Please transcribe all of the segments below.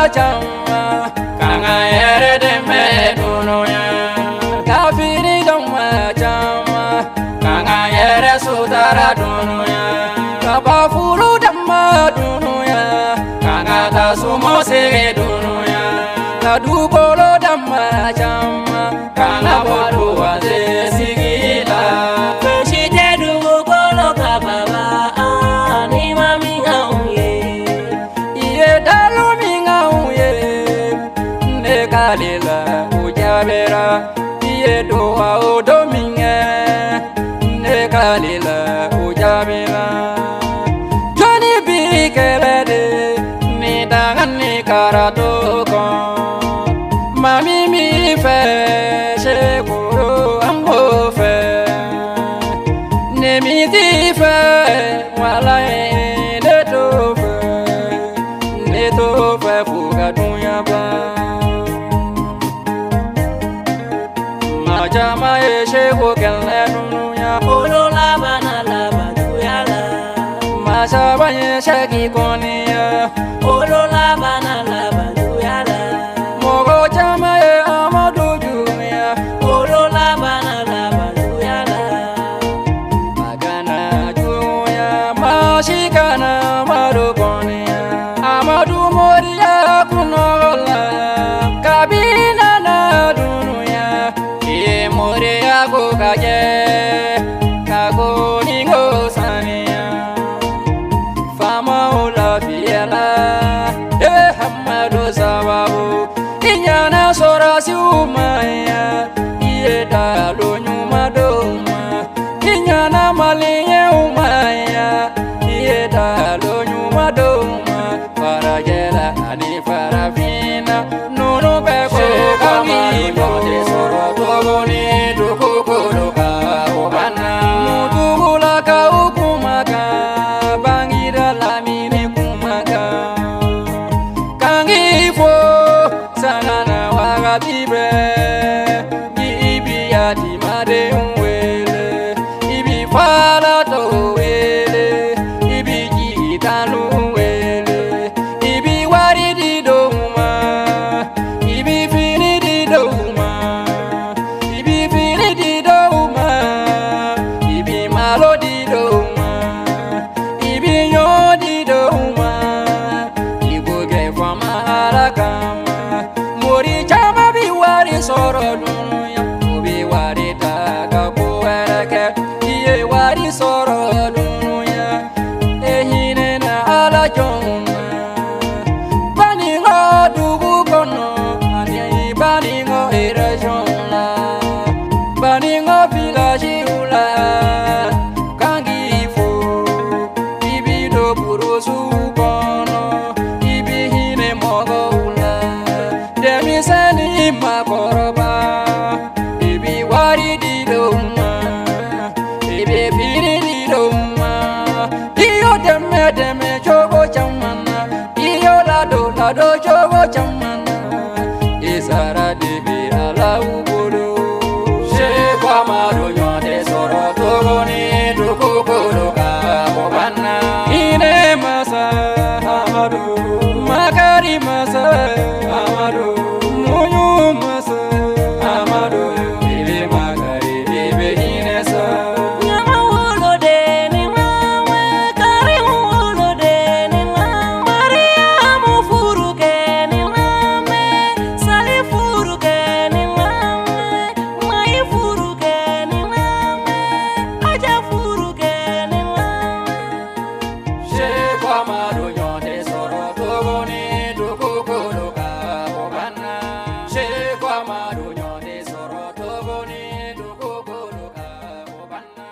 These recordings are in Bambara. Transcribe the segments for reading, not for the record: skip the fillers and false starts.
Caman k'an ka yɛrɛ dɛmɛ dunuya, kafiri dama caman k'an ka yɛrɛ sutara dunuya, kaba furu dama dunuya, k'an ka tasuma sigi dunuya, ka dugukolo dama caman k'an ka bɔ duwase sigi la. Fɛn si tɛ dugukolo kan baba, ni ma min k'anw ye. I ye dalu min k'anw ye, ne k'ale la o jaabira. I ye duwawu don min kɛ, ne k'ale la o jaabira. Jɔnni bi kɛlɛ de ni daga ni karato kɔn? Maa min b'i fɛ sekoro, an b'o fɛ. Ne min t'i fɛ, walayi ne t'o fɛ, ne t'o fɛ fo ka dunya ban. Maa caman ye seko kɛlɛ dunuya, Olu laban na laban juguya la. Maa saba ye sɛki kɔniya, Olu laban na laban juguya la. Mɔgɔ caman ye Amadu juguya, Olu laban na laban juguya la. A kana juguya, maa si kana Amadu kɔniya. Amadu moriya kunnɔgɔ la, kabini nana dunuya, i ye moriya ko ka jɛ, ka ko ni ko saniya. Faamaw lafiyala, e Hamadu sababu, i ɲana sɔrɔsiw ma yan, i ye dalo ɲuman d'u ma, i ɲana maliyɛnw ma yan, i ye dalo ɲuman d'u ma, farajɛla ani farafinna, nunu bɛɛ ko k'an k'i tɛ sɔrɔ tuguni dugukolo kan, o banna. Mutugulakaw kumakan, Bangira lamini kumakan, k'an k'i fo sanga na wagati bɛɛ, i bi yatimadenw wele, i bi falatɔ wele, i bi jigitanu wele, i bi wari di dɔw ma, i bi fini di dɔw ma, i bi fini di dɔw ma, i bi malo di dɔw ma, i bi ɲɔ di dɔw ma, i b'o kɛ faama Ala kama. Mori caman bi wari sɔrɔ dunuya, u bi wari ta ka ko wɛrɛ kɛ. I ye wari sɔrɔ dunuya, e hinɛ na Ala jɔnw na. Baninko dugu kɔnɔ ani Baninko région la, Baninko village la, k'an k'i fo. I bi don burusuw kɔnɔ, i bi hinɛ mɔgɔw la, denmisɛnnin maakɔrɔba, i bi wari di dɔw ma, i bi fini di dɔw ma, i y'o dɛmɛ dɛmɛ cogo caman na, i y'o ladon ladon cogo caman na, i sara de bɛ Alaw bolo. Seko Amadu ɲɔgɔn tɛ sɔrɔ tuguni dugukolo kan, o banna. Hinɛ masa Amadu, makari masa Amadu, muɲu masa Amadu, i bɛ makari, i bɛ hinɛ sa. Ɲama woloden ni ma, Karimu woloden ni ma, Mariyamu furu kɛ ni ma, Sali furu kɛ ni ma, Mayi furu kɛ ni ma, Aja furu kɛ ni ma. Seko Amadu ɲɔgɔn tɛ sɔrɔ tuguni dugukolo kan, o banna. Seko Amadu ɲɔgɔn tɛ sɔrɔ tuguni dugukolo kan, o banna.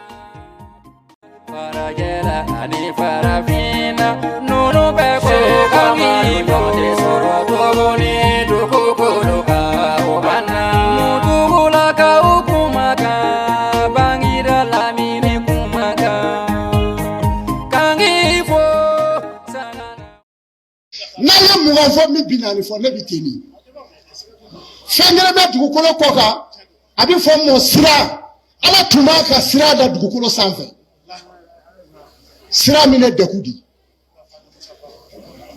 Farajɛla ani farafinna, nunu bɛɛ ko k'an k'i ɲɔgɔn tɛ sɔrɔ tuguni dugukolo kan, o banna. Mutugulakaw kumakan, Bangira lamini kumakan, k'an k'i fo sanga na. N'a ye 20 fɔ min 40 fɔ, ne bɛ ten de. Fɛn kelen bɛ dugukolo kɔ kan, a bɛ fɔ mɔ sira. Ala tun b'a ka sira da dugukolo sanfɛ, sira min ye degun di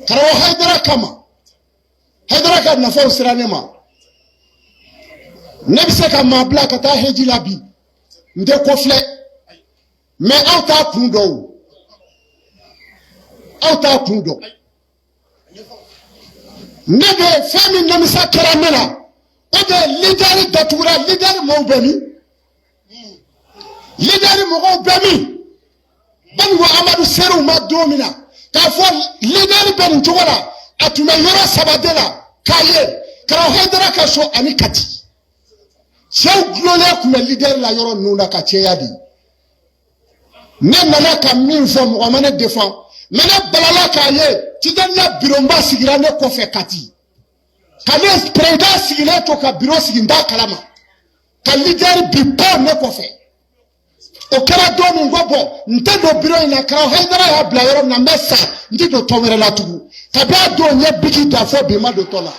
karamɔgɔ Hayidara kama. Hayidara ka nafaw sera ne ma. Ne bɛ se ka maa bila ka taa heji la bi, n tɛ ko filɛ, mais aw t'a kun dɔn o, aw t'a kun dɔn. Ne bɛ fɛn min namisa kɛra ne la, o de ye lidɛri datugura. Lidɛri mɔgɔw bɛ min? Lidɛri mɔgɔw bɛ min? Banikɔ Amadu ser'u ma don min na k'a fɔ lidɛri bɛ nin cogo la, a tun bɛ yɔrɔ saba de la k'a ye Karamɔgɔ Hayidara ka so ani Kati. Cɛw dulonlen tun bɛ lidɛri la yɔrɔ ninnu na ka caya de. Ne nana ka min fɔ, mɔgɔ ma ne defan, mais ne balala k'a ye Tijaniya bironba sigira ne kɔfɛ Kati, ka ne président sigilen to ka biro sigi, n t'a kalama, ka lidɛri bi bɔ ne kɔfɛ. O kɛra don min ko bɔn n tɛ don biro in na, Karamɔgɔ Hayidara y'a bila yɔrɔ min na, n bɛ sa, n tɛ don tɔn wɛrɛ la tugun. Kabi a don n ye biki da fo bi n ma don tɔn la.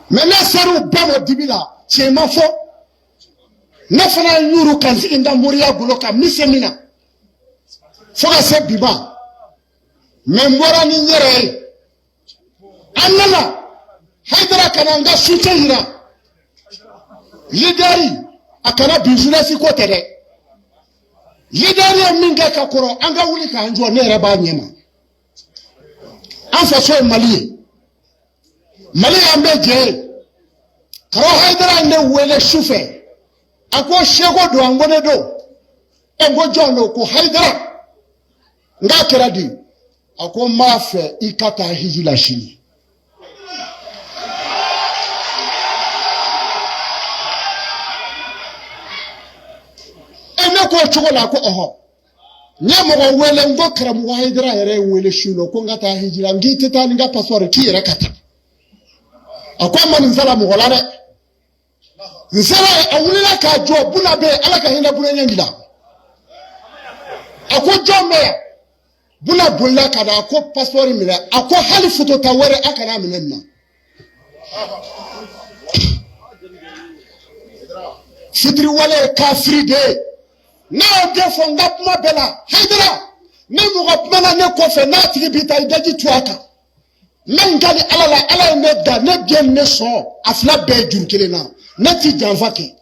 Mais ne ser'u bɛɛ ma dibi la, tiɲɛ ma fɔ. Ne fana ye ɲuru ka n sigi n ka moriya bolo kan, n bɛ se min na fo ka se bi ma. Mais n bɔra ni n yɛrɛ ye. An nana Hayidara ka na n ka soutien yira lidɛri, a kana bin jeunesse ko tɛ dɛ. Lidɛri ye min kɛ ka kɔrɔ, an ka wuli k'an jɔ, ne yɛrɛ b'a ɲɛma. An faso ye Mali ye, Mali y'an bɛɛ jɛ ye. Karamɔgɔ Hayidara ye ne wele su fɛ, a ko Seko don, an ko ne don. Ɛ, n ko jɔn don? Ko Hayidara. N k'a kɛra di? A ko n b'a fɛ i ka taa hiji la sini. Ɛ, ne ko o cogo la? A ko ɔhɔ. N ye mɔgɔ wele, n ko karamɔgɔ Hayidara yɛrɛ ye n wele su in na ko n ka taa hiji la. N k'i tɛ taa ni n ka passeport k'i yɛrɛ ka taa. A ko a ma nin sara mɔgɔ la dɛ. N sera, a wulila k'a jɔ, Buna bɛ yen, Ala ka hinɛ Buna ɲɛji la. A ko jɔn bɛ yan? Buna bolila ka na, a ko passeport minɛ. A ko hali foto ta wɛrɛ a kana minɛ nin na. Fitiriwale ye kafiri de ye. Ne y'o de fɔ n ka kuma bɛɛ la. Hayidara, ni mɔgɔ kumana ne kɔfɛ, n'a tigi b'i ta, i daji tu a kan. N bɛ n kali Ala la, Ala ye ne da, ne biɲɛ ni ne sɔn, a fila bɛɛ ye juru kelen na. Ne ti janfa kɛ.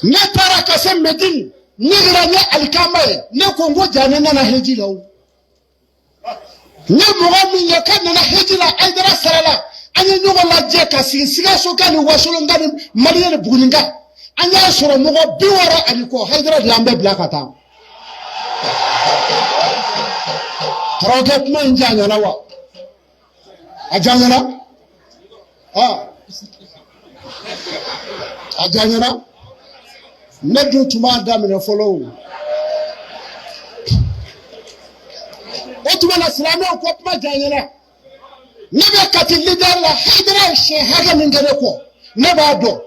Ne taara ka se Medine, ne yɛrɛ n ye alikama ye, ne ko n ko ja ne nana heji la o. N ye mɔgɔ min ye k'a nana heji la Hayidara sara la, an ye ɲɔgɔn lajɛ ka sigi Sikasoka ni Wasolonka ni Maliyɛn ni Buguninka, an y'a sɔrɔ mɔgɔ 60 ani kɔ. Hayidara de y'an bɛɛ bila ka taa. Karamɔgɔkɛ, kuma in janyana wa? A janyana? Aa, a janyana. Ne dun tun b'a daminɛ fɔlɔ o. O tuma na silamɛw ko kuma janyana. Ne bɛ Kati leader la, Hayidara ye siɲɛ hakɛ min kɛ ne kɔ, ne b'a dɔn.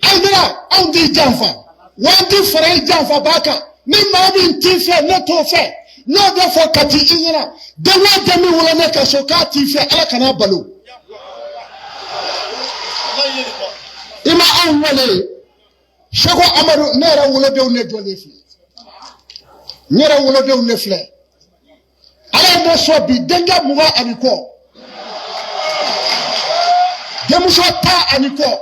Hayidara, anw t'i janfa wa an t'i fara i janfabaa kan. Ni maa min t'i fɛ, ne t'o fɛ. N y'o de fɔ Kati i ɲɛna, den o den min wolo ne ka so k'a t'i fɛ, Ala kan'a balo. I ma anw wele Seko Amadu, ne yɛrɛ wolodenw ne jɔlen filɛ, n yɛrɛ wolodenw ne filɛ. Ala ye ne sɔn bi denkɛ 20 ani kɔ, denmuso 10 ani kɔ,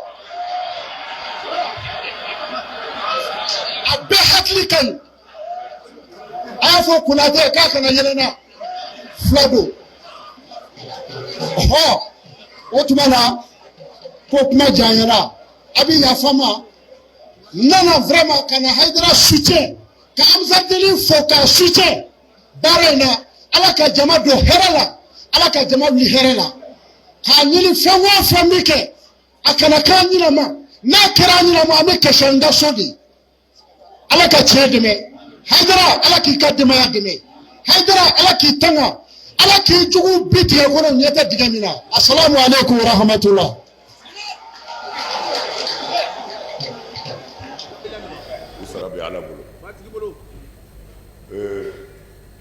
a bɛɛ hakili ka ɲi. A y'a fɔ Konatɛ k'a kana yɛlɛ n na, fila don. Ɔhɔ, o tuma na ko kuma janyana, a bɛ yafa n ma. N nana vraiment ka na Hayidara soutien, ka Amzadeli fo k'a soutien baara in na. Ala ka jama don hɛrɛ la, Ala ka jama wuli hɛrɛ la. K'a ɲini fɛn o fɛn bɛ kɛ, a kana k'an ɲinɛ ma. N'a kɛra an ɲinɛ ma, an bɛ kasi an ka so de. Ala ka tiɲɛ dɛmɛ. Hayidara, Ala k'i ka denbaya dɛmɛ. Hayidara, Ala k'i tanga, Ala k'i jugu bi tigɛ kɔnɔ ɲɛ tɛ dingɛ min na. Asalamu aleykum wa rahmatulah. U sara bɛ Ala bolo.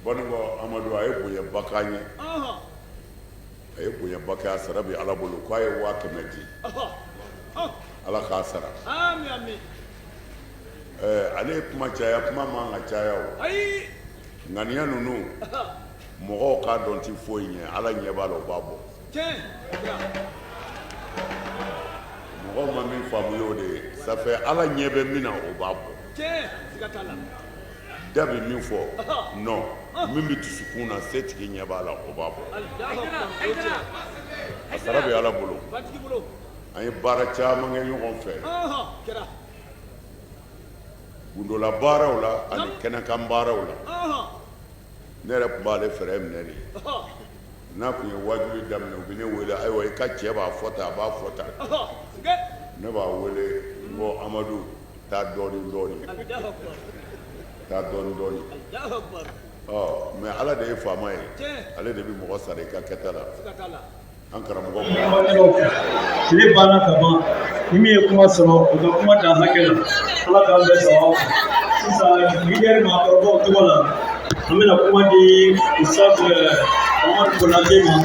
Banikɔ Amadu, a ye bonyaba k'an ye, a ye bonyaba kɛ, a sara bɛ Ala bolo. K'a ye 100 000 di, Ala k'a sara. Ale ye kuma caya, kuma man ka caya o. Ŋaniya ninnu, mɔgɔw k'a dɔn ti foyi ɲɛ, Ala ɲɛ b'a la, o b'a bɔ. Mɔgɔw ma min faamu y'o de ye. Ça fait Ala ɲɛ bɛ min na, o b'a bɔ. Da bɛ min fɔ, non, min bɛ dusukun na, setigi ɲɛ b'a la, o b'a bɔ. A sara bɛ Ala bolo. An ye baara caman kɛ ɲɔgɔn fɛ gundola baaraw la ani kɛnɛkan baaraw la. Ne yɛrɛ tun b'ale fɛrɛ minɛ de. N'a tun ye wajuli daminɛ, u bɛ ne wele: "Ayiwa, i ka cɛ b'a fɔ tan, a b'a fɔ tan." Ne b'a wele n ko: "Amadu, taa dɔɔni dɔɔni, taa dɔɔni dɔɔni." Ɔ mais Ala de ye faama ye, ale de bɛ mɔgɔ sara i ka kɛta la. An karamɔgɔ. Tile banna ka ban. Ni min ye kuma sɔrɔ, u ka kuma dan hakɛ la. Ala k'an bɛɛ sɔrɔ. Sisan, leader maakɔrɔbaw tɔgɔ la, an bɛna kuma di Ustaz Mamadu Konate ma.